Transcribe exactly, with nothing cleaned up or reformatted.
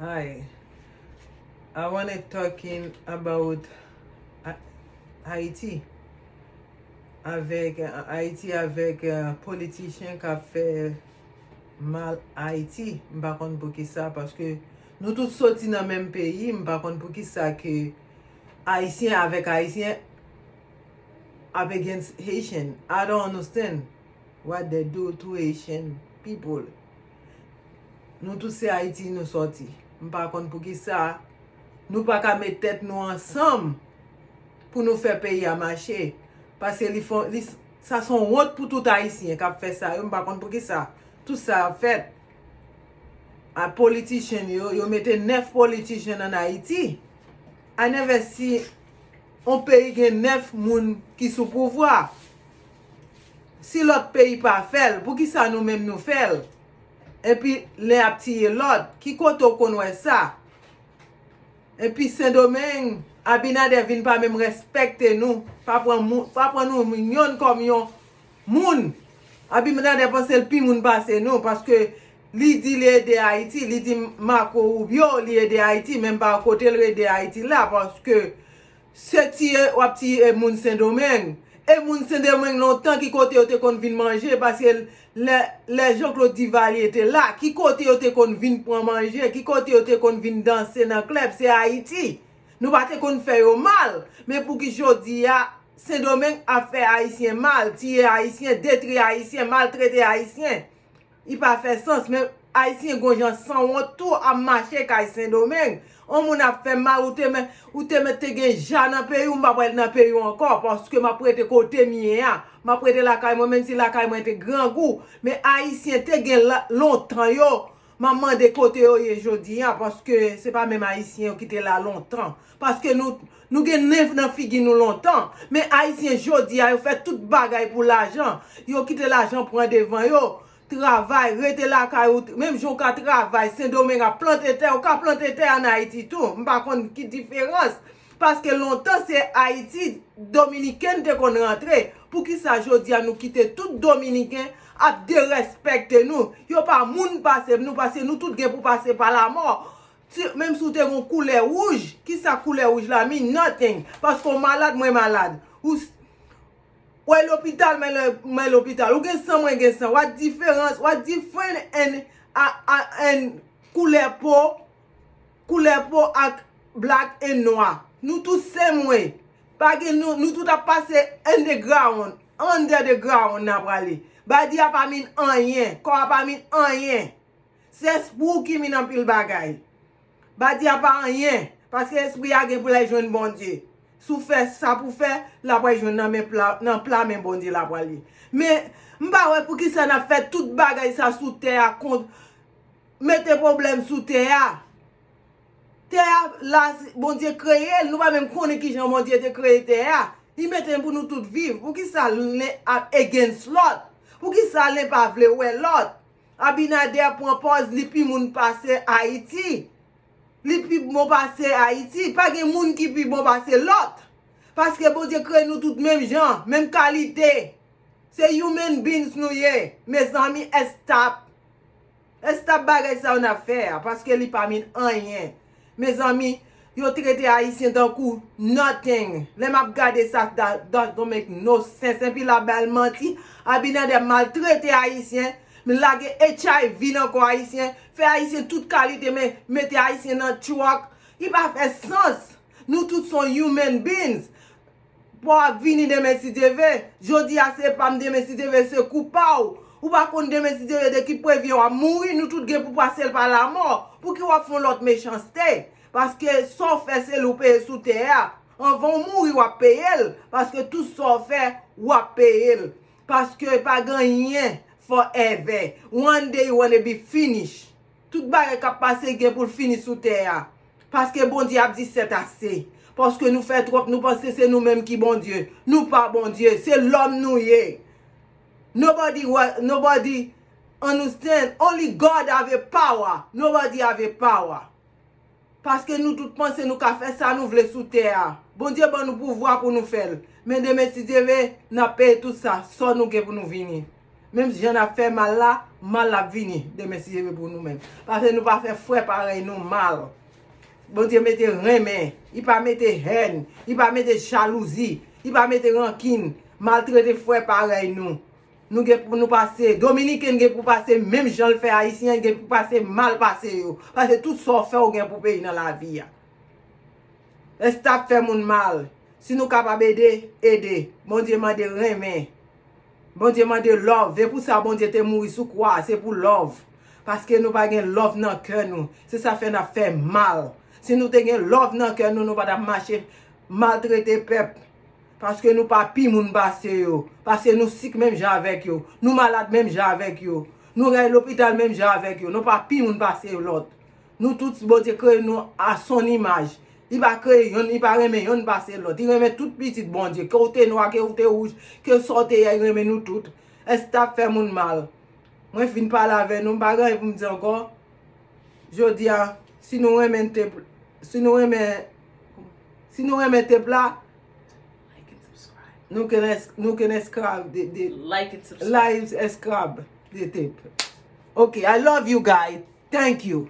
Hi, I wanna talking about Ha- Haiti. Avèk uh, Haiti avèk uh, politician k ap fè mal Haiti. M pa konn pou ki sa, paske nou tout soti nan menm peyi. M pa konn pou ki sa ke Ayisyen avèk Ayisyen ap against Haitian. I don't understand what they do to Haitian people. Nou tout se Ayiti nou sòti. M pa konn pou ki sa nou pa ka met tèt nou ansanm pou nou fè peyi a mache. Paske li fon, li, sa son wont pou tout Ayisyen k ap fè sa yo. M pa konn pou ki sa tout sa ap fèt. A politician yo, yo mete nèf politician an Ayiti. I never see on peyi gen nèf moun ki sou pouvwa. Si lòt peyi pa fè l, pou ki sa nou menm nou fè l? Epi lè y ap tiye lòt, ki kote w konn wè sa? Epi Sendomeng, Abinader vin pa menm respekte nou, pa pran, mou- pa pran nou yonn kòm yon moun. Abinader panse l pi moun pase nou, paske li di li ede Ayiti, li di Marco Rubio li ede Ayiti, men pa kote l ede Ayiti la, paske se tiye w ap tiye moun Sendomeng. E moun Sendomeng lontan ki kote yo te konn vin manje, paske lè, lè Jean Claude Duvalier te la, ki kote yo te konn vin pran manje, ki kote yo te konn vin danse nan klèb, se Ayiti. Nou pa te konn fè yo mal, men pou ki jodi a Sendomeng ap fè Ayisyen mal, tiye Ayisyen, detwi Ayisyen, maltrete Ayisyen. Li pa fè sans, men Ayisyen gon jan sanwont tou ap mache kay Sendomeng. On moun ap fè mal, ou te mèt, ou te mèt te gen ja nan peyi w, m pa pral nan peyi w ankò, paske m ap rete kote m ye a. M ap rete lakay mwen, menm si lakay mwen te grangou. Men Ayisyen te gen la- lontan yo, m ap mande kote yo ye jodi a, paske se pa menm Ayisyen yo ki te la lontan. Paske nou, nou gen nen nan figi nou lontan. Men Ayisyen jodi a, yo fè tout bagay pou lajan. Yo kite lajan pran devan yo. Travay, rete lakay ou, menm jan w ka travay Sendomeng ap plante tè, ou ka plante tè ann Ayiti tou. M pa konn ki diferans. Paske lontan se Ayiti, Dominiken te konn rantre. Poukisa jodi a nou kite tout Dominiken ap derespekte nou? Yo pa moun pase nou, paske nou tout gen pou pase pa lamò. Si, menm si w te gen yon koulè wouj, kisa koulè wouj la mean? Nothing. Paske w malad, mwen malad. Ou, w al lopital, mwen al lopital. Ou gen san, mwen gen san. What diferans? What different and, a, a, and koulè po, koulè po ak black and nwa? Nou tout se mwen. Pa gen nou, nou tout ap pase underground, under the ground n ap prale. Badi a pa mean anyen, kò a pa mean anyen. Se espri w ki mean anpil bagay. Badi a pa anyen, paske espri a gen pou l al jwenn Bondye. Si w fè sa pou fè, l ap al jwenn nan men pla, nan pla men Bondye l ap prale. Men, m pa wè poukisa n ap fè tout bagay sa sou tè a kont, mete pwoblèm sou tè a. Tè a la, Bondye kreye l, nou pa menm konnen kijan Bondye te kreye tè a. Li mete n pou nou tout viv. Poukisa len ap against lòt? Poukisa len pa vle wè lòt? Abinader pran pòz li pi moun pase Ayiti. Li pi bon pase Ayiti. Pa gen moun ki pi bon pase lòt. Paske Bondye kreye nou tout menm jan, menm kalite. Se human beings nou ye. Mezanmi, stop. Stop bagay sa yo n ap fè a, paske li pa mean anyen. Mezanmi, yo trete Ayisyen tankou nothing. Lè m ap gade sa, that, that don't make no sense. Epi l ap ba l manti, Abinader maltrete Ayisyen, lage H I V nan kò Ayisyen, fè Ayisyen tout kalite, men mete Ayisyen nan truck. Li pa fè sans. Nou tout se human beings. Pa w ap vini demen si Dye vle. Jodi a se pa m, demen si Dye vle se kou pa w. Ou pa konn demen si Dye vle de ki prevyen w ap mouri, nou tout gen pou pase l pa lamò. Pouki w ap fè yon lòt mechanste? Paske sa w fè se li w peye sou tè a. Anvan w mouri w ap peye l. Paske tout sa w fè w ap peye l. Paske pa gen anyen forever. One day you wanna be finish. Tout bagay k ap pase gen pou l fini sou tè a. Paske Bondye ap di sèt ase. Paske nou fè twòp, nou panse se nou menm ki Bondye. Nou pa Bondye, se lòm nou ye. Nobody, wa- nobody understand. Only God have a power. Nobody have a power. Paske nou tout panse nou ka fè sa nou vle sou tè a. Bondye ban nou pouvwa pou nou fè l. Men demen si Dye vle, n ap peye tout sa, sa nou gen pou nou vini. Menm jan n ap fè mal la, mal la ap vini demen si Dye vle pou nou menm. Paske nou pa fè frè parèy nou mal. Bondye mete renmen, li pa mete hèn, li pa mete jalouzi, li pa mete rankin, maltrete frè parèy nou. Nou gen pou nou pase, Dominiken gen pou pase menm jan l fè Ayisyen, gen pou pase mal pase yo. Paske tout sa w fè w gen pou peyi nan lavi a. Èske t ap fè moun mal? Si nou kapab ede, ede. Bondye mande renmen. Bondye mande love. E pou sa Bondye te mouri sou kwa a, se pou love. Paske nou pa gen love nan kè nou. Se sa fè n ap fè mal. Si nou te gen love nan kè nou, nou pa t ap mache maltrete pèp. Paske nou pa pi moun pase yo. Paske nou sik menm jan avèk yo. Nou malad menm jan avèk yo. Nou ray lopital menm jan avèk yo. Nou pa pi moun pase lòt. Nou tout, Bondye kreye nou a son imaj. Li pa kreye yonn, li pa renmen yonn pase lòt. Li renmen tout pitit Bondye. Ke w te nwa, ke w te wouj, ke sa w te ye, li renmen nou tout. Èske t ap fè moun mal? Mwen fin pale avè nou, m pa gen anyen pou m di ankò. Jodi a, si nou renmen tep, si nou renmen, si nou renmen tep la, Like and subscribe. nou ken es-, nou ken esklav de, de Like and subscribe. Live esklav de tep. Ok, I love you guys. Thank you.